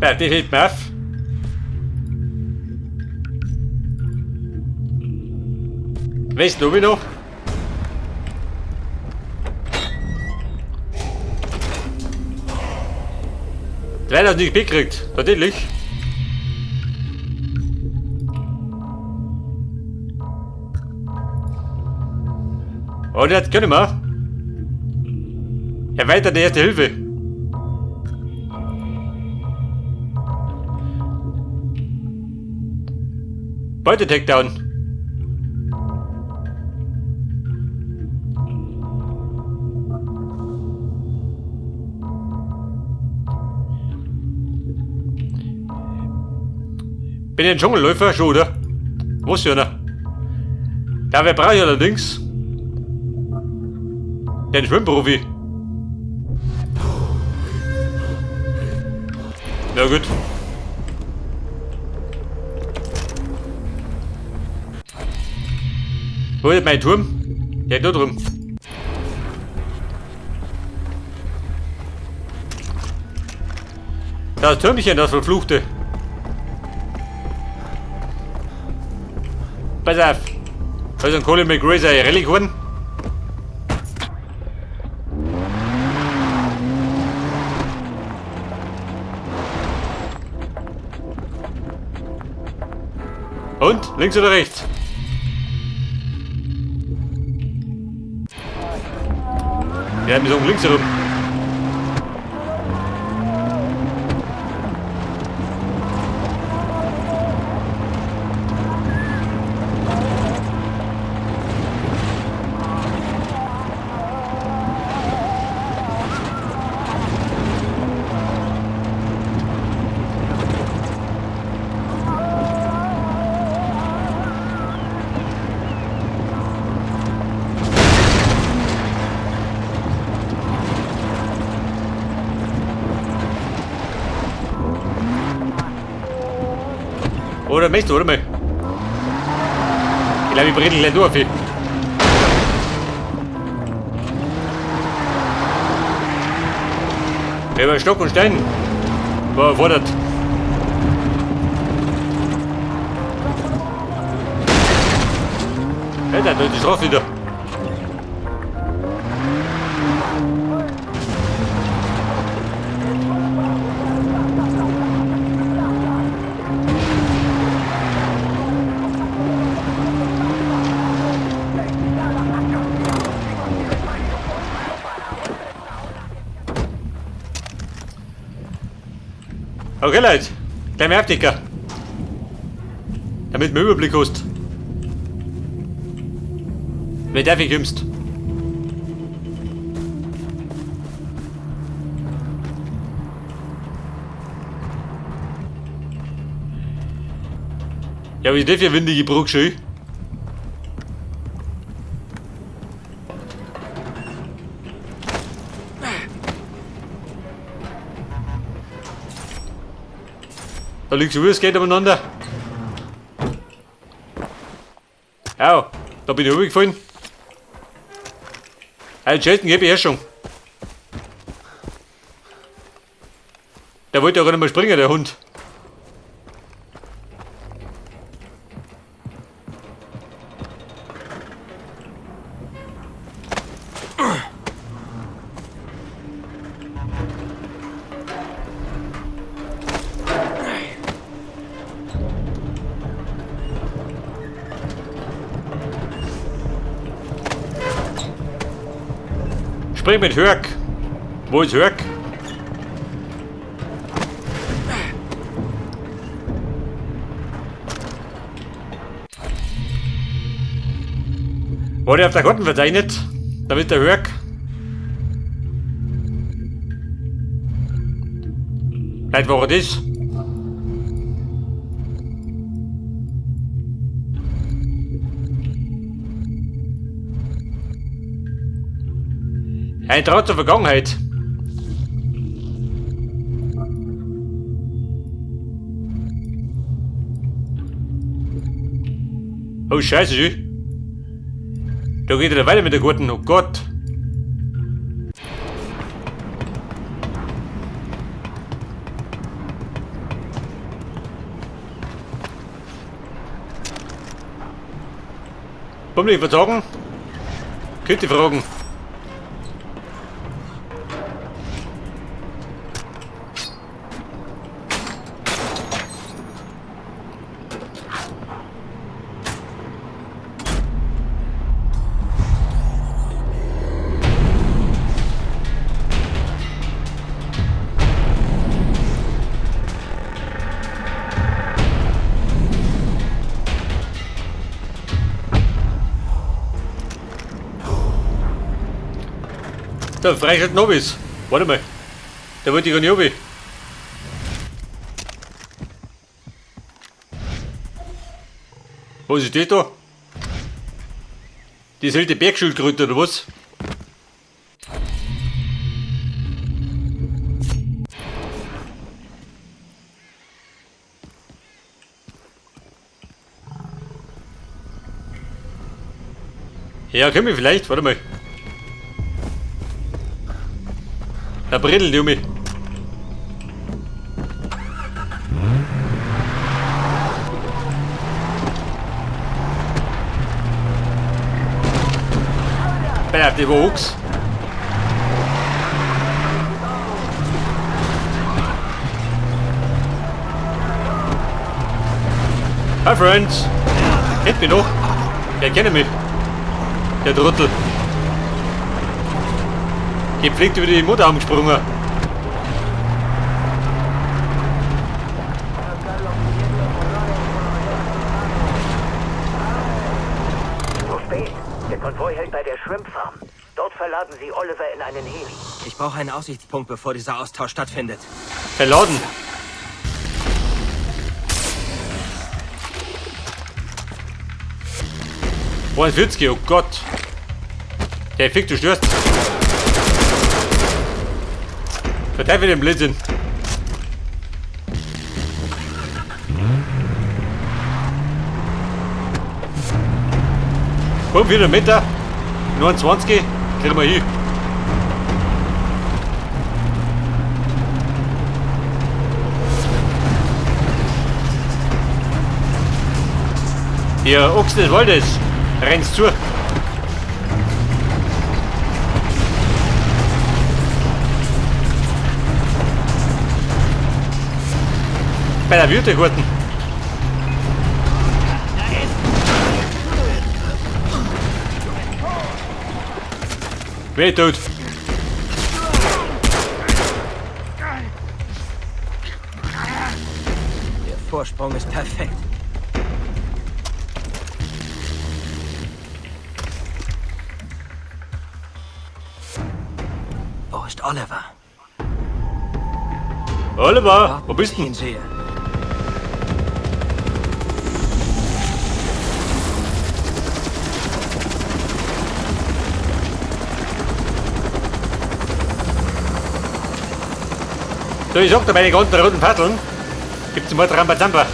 Ja, das hebt mir auf. Weißt du, wie noch? Der hat nicht mitgekriegt, natürlich. Oh, der hat können wir. Erweiterte Erste Hilfe. Beute Takedown. Bin ich ein Dschungelläufer? Schon, oder? Muss ja noch. Ja, wer brauche ich allerdings? Den Schwimmprofi. Na gut. Wo ist mein Turm? Der da drum. Das Türmchen, das verfluchte. Pass auf. Da ist ein Colin McRae seine Rallye geworden. Und? Links oder rechts? Ja, wir sagen links herum. Oder möchtest du, oder mal? Ich glaube, ich brenne gleich durch. Über Stock und Stein war erfordert. Alter, da ist die Straße wieder. Okay, Leute. Gleich mehr Abdecker. Damit du Überblick hast. Wer darf ich kommst? Ja, wie das für windige Brücke schön. Da liegt schon das Geld umeinander. Ja, da bin ich runtergefallen. Hey, Jason, gib ich schon. Der wollte ja gar nicht mehr springen, der Hund. Spring mit Hörk. Wo ist Hörk? Wurde auf der Karten verzeichnet, damit der Hörk. Vielleicht war er das. Ein Draht zur Vergangenheit. Oh Scheiße, schön. Da geht er weiter mit der Gurten. Oh Gott. Bummelig verzagen? Könnte fragen. Da, freischalten noch was. Warte mal. Da wollte ich gar nicht runter. Was ist das da? Die alte Bergschildkröte oder was? Ja, können wir vielleicht. Warte mal. Da bredelt die um mich. Bam, die war Ochs. Hi Friends! Kennt mich noch? Ja, kenne mich. Der Trottel. Gepflegt über die Mutter gesprungen. Zu spät. Der Konvoi hält bei der Shrimp Farm. Dort verladen sie Oliver in einen Heli. Ich brauche einen Aussichtspunkt, bevor dieser Austausch stattfindet. Verladen. Oh Gott. Der Effekt, du störst. Verteil den Blödsinn. Komm, 400 Meter. 29. Kriegen wir hin. Die Ochsen des Waldes. Rennst zu. Bei der Würtegarten. Wer tot? Der Vorsprung ist perfekt. Wo ist Oliver? Oliver, wo bist du? Ihn sehe. So, ich sag dir, meine ganzen roten Fackeln gibt's mal Rambazamba.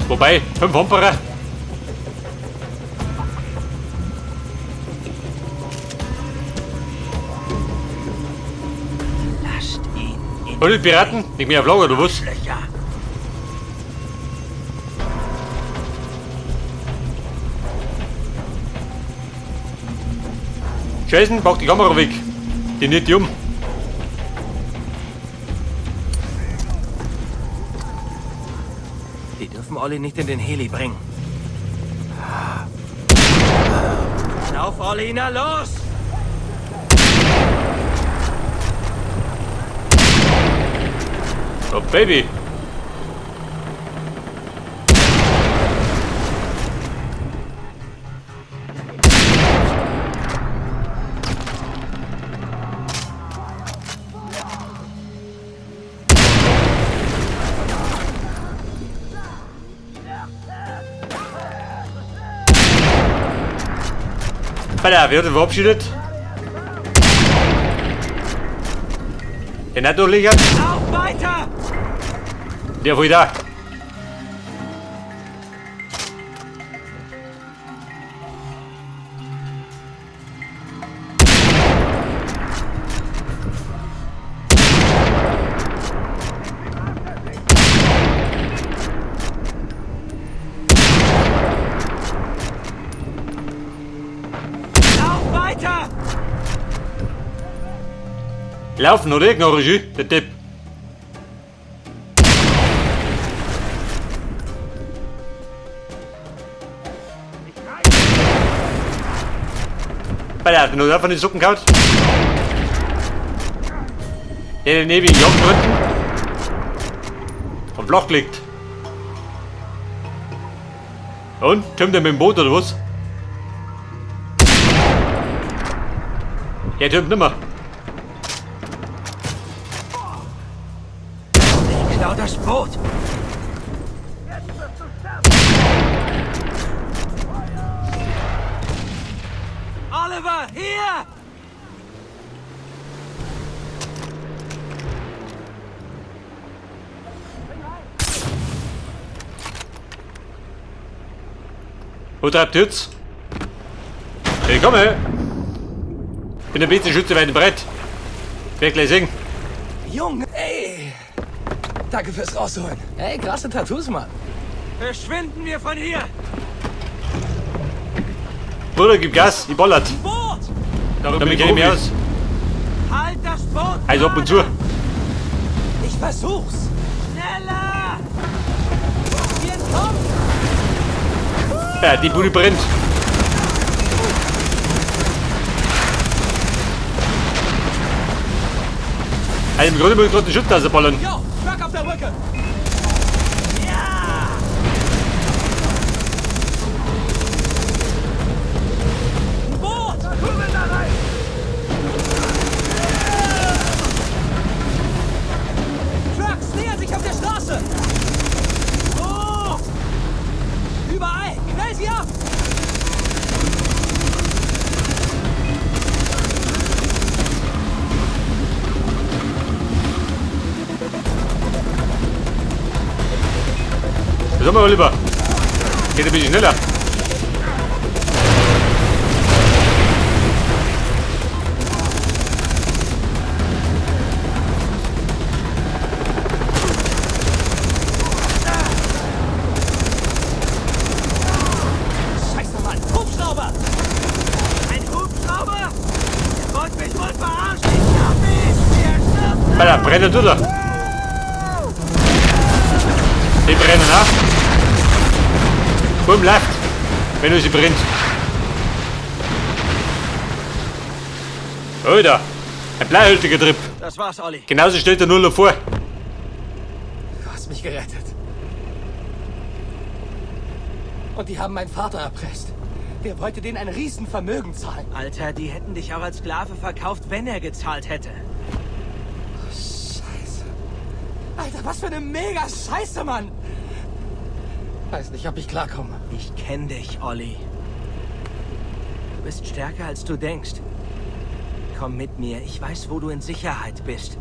Wobei, 5 Ampere. Lasst ihn in Und die Piraten? Nicht mehr auf Lager, oder was? Löcher. Jason, pack die Kamera weg. Die nicht die um. Die dürfen Olli nicht in den Heli bringen. Lauf, Olli, na los! Oh, Baby. Alter, wer hat denn verabschiedet? Der Naturlicher? Lauf weiter! Der wohl da. Laufen oder irgendeine Regie, der Depp. Bei der hat nur von den Socken gehauen. Der den ewigen Jagdgründen. Und flach gelegt. Und? Kommt der mit dem Boot oder was? Der kommt nimmer. Ich klau das Boot. Oliver, hier! Wo treibt jetzt? Ich komme! Bin der beste Schütze bei dem Brett. Werd gleich sehen. Junge, ey! Danke fürs Rausholen. Ey, krasse Tattoos, Mann. Verschwinden wir von hier! Bruder, gib Gas, ich ballert. Boot! Damit kenne ich mich aus. Halt das Boot! Also ab und zu. Ich versuch's. Schneller! Wir entkommen. Ja, die Bude brennt. Also im Grunde muss ich gerade den Schütze ballern. Yo, Truck auf der Brücke. Ja! Ein Boot! Kugeln da rein! Trucks nähern sich auf der Straße. Oh! Überall. Knall sie ab. Das haben wir aber lieber. Geht ein bisschen schneller. Scheiße, Mann. Hubschrauber. Ein Hubschrauber? Ihr wollt mich wohl verarschen! Ich hab ihn! Wir sterben! Alter, brennen tut er. Die brennen nach. Boom, läuft. Wenn du sie brennt. Alter, ein bleihültiger Trip. Das war's, Olli. Genauso stellt er nur noch vor. Du hast mich gerettet. Und die haben meinen Vater erpresst. Der wollte denen ein Riesenvermögen zahlen. Alter, die hätten dich auch als Sklave verkauft, wenn er gezahlt hätte. Scheiße. Alter, was für eine mega Scheiße, Mann. Weiß nicht, ob ich klarkomme. Ich kenn dich, Olli. Du bist stärker, als du denkst. Komm mit mir, ich weiß, wo du in Sicherheit bist.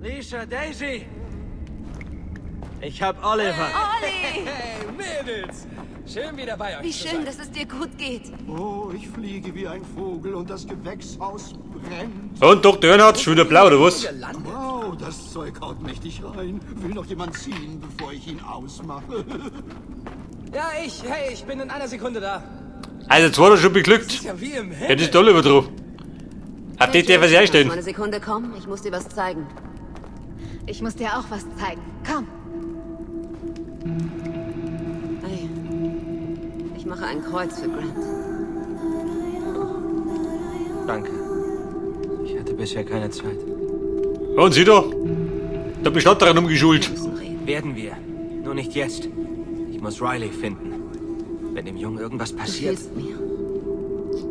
Lisa, Daisy! Ich hab Oliver. Olli! Hey, Mädels! Schön wieder bei euch Wie zu schön, sein. dass es dir gut geht. Oh, ich fliege wie ein Vogel und das Gewächshaus brennt. Und Dr. Earnhardt, schon wieder blau, oder was? Gelandet. Wow, das Zeug haut mächtig rein. Will noch jemand ziehen, bevor ich ihn ausmache? Ja, ich. Hey, ich bin in einer Sekunde da. Also, jetzt war er schon beglückt. Ist ja wie im Himmel. Ja, das ist toll über drauf. Auf die darf er sich einstellen. Kannst du eine Sekunde kommen? Ich muss dir was zeigen. Ich muss dir auch was zeigen. Komm. Hey, ich mache ein Kreuz für Grant. Danke. Ich hatte bisher keine Zeit. Und sieh da. Da bist du daran umgeschult. Wir müssen reden. Werden wir. Nur nicht jetzt. Ich muss Riley finden. Wenn dem Jungen irgendwas Du passiert. fehlst mir.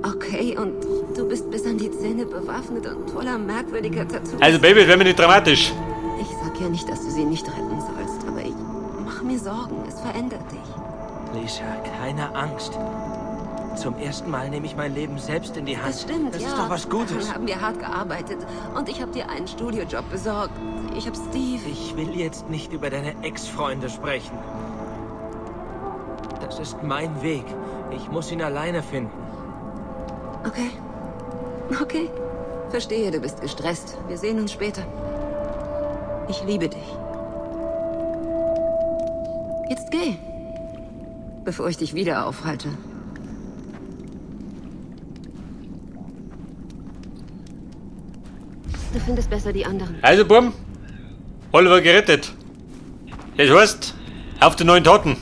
Okay, und du bist bis an die Zähne bewaffnet und voller merkwürdiger Tattoos. Also, Baby, wäre mir nicht dramatisch. Ich sag ja nicht, dass du sie nicht retten sollst, aber ich mach mir Sorgen. Es verändert dich. Lisa, keine Angst. Zum ersten Mal nehme ich mein Leben selbst in die Hand. Das stimmt, Das ja. ist doch was Gutes. Daran haben wir hart gearbeitet. Und ich habe dir einen Studiojob besorgt. Ich habe Steve. Ich will jetzt nicht über deine Ex-Freunde sprechen. Das ist mein Weg. Ich muss ihn alleine finden. Okay. Okay. Verstehe, du bist gestresst. Wir sehen uns später. Ich liebe dich. Jetzt geh. Bevor ich dich wieder aufhalte. Du findest besser die anderen. Also, Bumm. Oliver gerettet. Das heißt, auf die neuen Taten.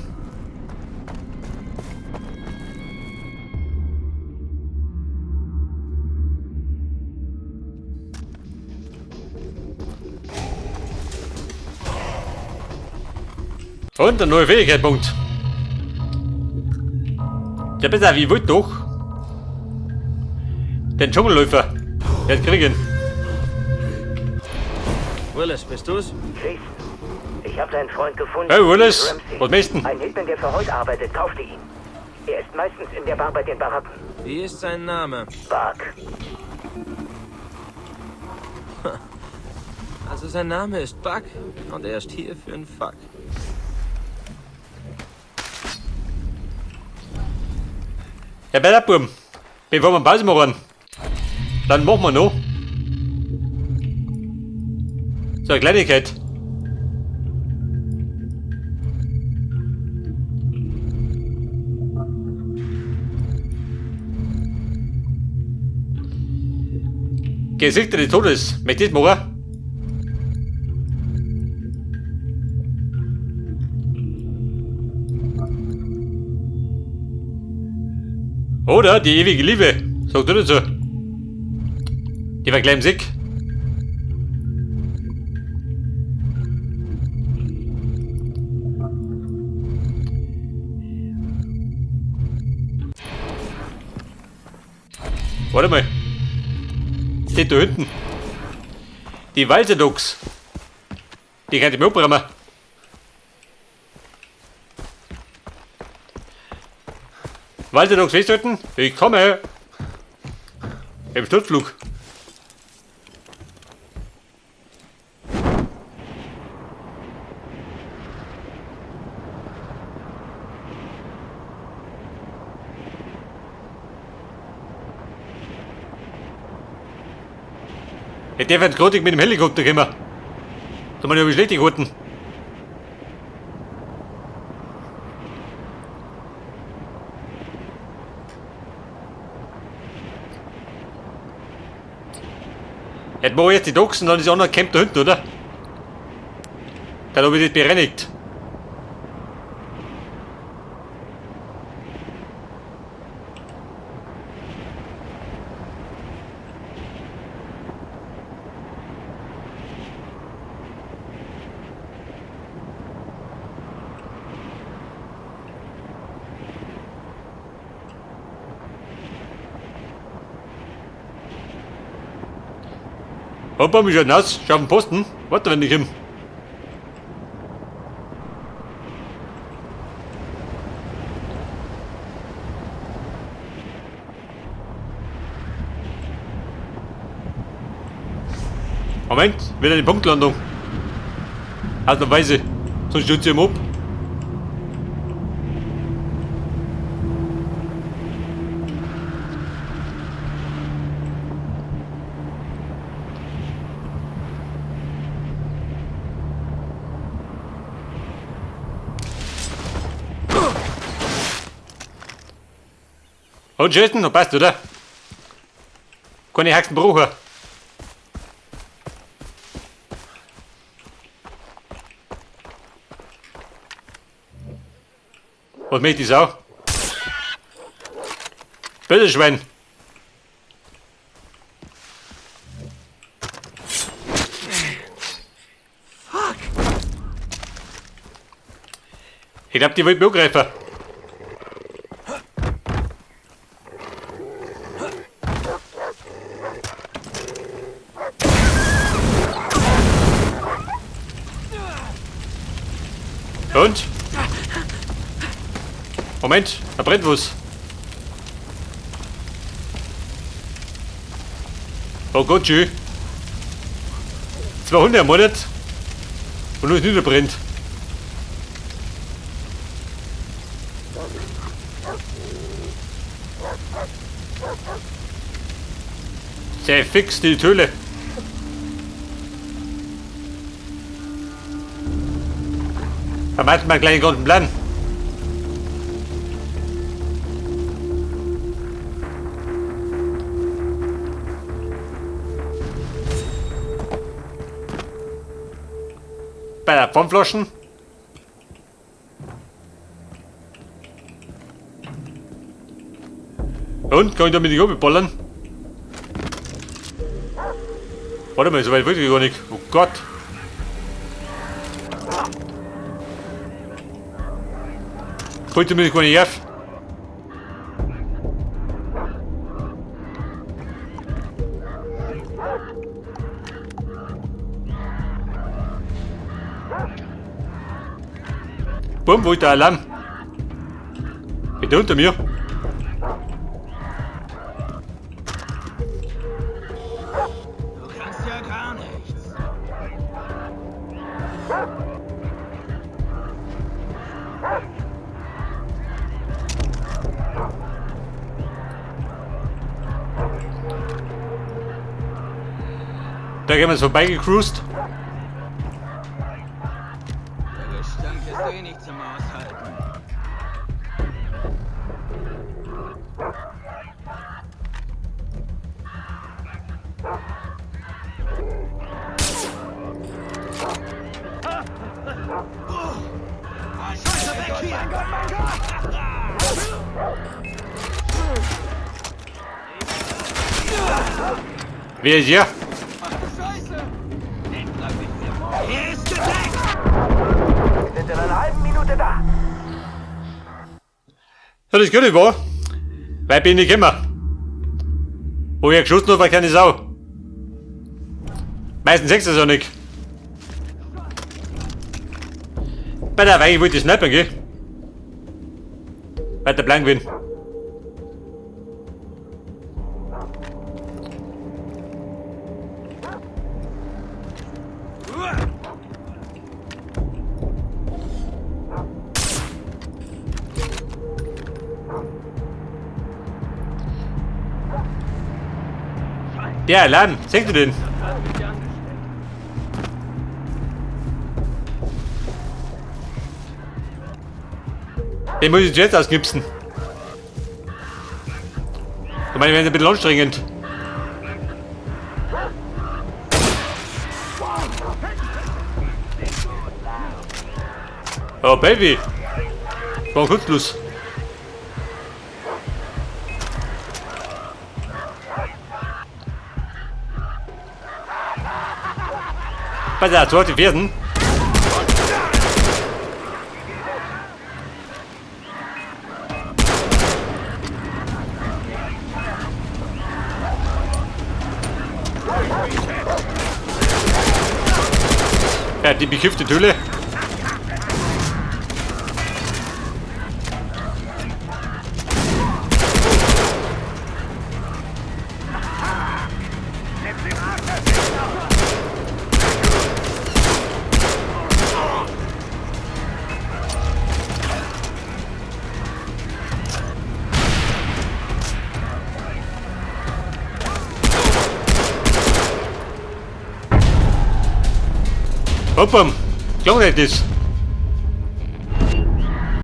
Und ein neuer Fähigkeitspunkt. Ja, besser, wie wollt doch. Den Dschungelläufer. Jetzt kriegen. Willis, bist du's? Jason, ich habe deinen Freund gefunden. Hey, Willis, Ramsey. was möchtest du? Ein Hitman, der für heute arbeitet, kaufte ihn. Er ist meistens in der Bar bei den Baracken. Wie ist sein Name? Buck. Also sein Name ist Buck und er ist hier für einen Fuck. Ja, besser, Buben. Bevor wir Pause machen, dann machen wir noch. So eine Kleinigkeit. Gesichter des Todes. Möchtest du das machen? Oder die ewige Liebe. Sag du dazu. Die war gleich im Sick. Warte mal. Steht da hinten. Die Walsedogs. Die kann ich mir umbringen. Walsedogs festhalten? Ich komme. Im Sturzflug. Ich darf jetzt gerade mit dem Helikopter kommen. Da man ja schlecht gehalten. Jetzt mache ich jetzt die Doxen, dann ist einer Camp da hinten, oder? Dann habe ich das bereinigt. Hoppa, mich schon nass. Schau auf den Posten. Warte, wenn ich hin. Moment, wieder eine Punktlandung. Ausnahmsweise. Sonst stürzt sie ihm ab. Und Jason, passt, oder? Keine Haxen brauchen. Was möchte die Sau? Bitte, Schwein. Fuck! Ich glaub, die wollte mich angreifen. Und? Moment, da brennt was. Oh Gott, schön. 2 Hunde ermordet. Und nur das niederbrennt. Sehr fix die Töle. Vermeiden wir gleich einen guten Plan. Bei der Formflaschen. Und? Kann ich damit nicht ballern? Warte mal, so weit wirklich gar nicht. Oh Gott. Wollte mich gar nicht auf. Bumm, wo ist der Alarm? Bitte unter mir. Du kannst ja gar nichts. Da gehen wir jetzt vorbeigecruised. Der Gestank ist eh nicht zum Aushalten. Scheiße, weg hier! Mein Gott, mein Gott! Wer ist hier? Scheiße! Den treff ich mir vor. Er ist gedeckt! Wir sind in einer halben Minute da. Ja, das geht nicht, wa? Weil bin ich gekommen. Wo ich geschossen habe, war keine Sau. Meistens sechs ist ja nicht. Bei der Weih wollte ich snipern, gell? Weiter blank bin. Der Alarm, siehst du den? Den muss ich jetzt ausknipsen. Ich meine, wir werden ein bisschen anstrengend. Oh, Baby. War ein Kurzschluss. Pass auf, zweite Fersen. Ja, die bekiffte Tülle. Hoppam, klar nicht das.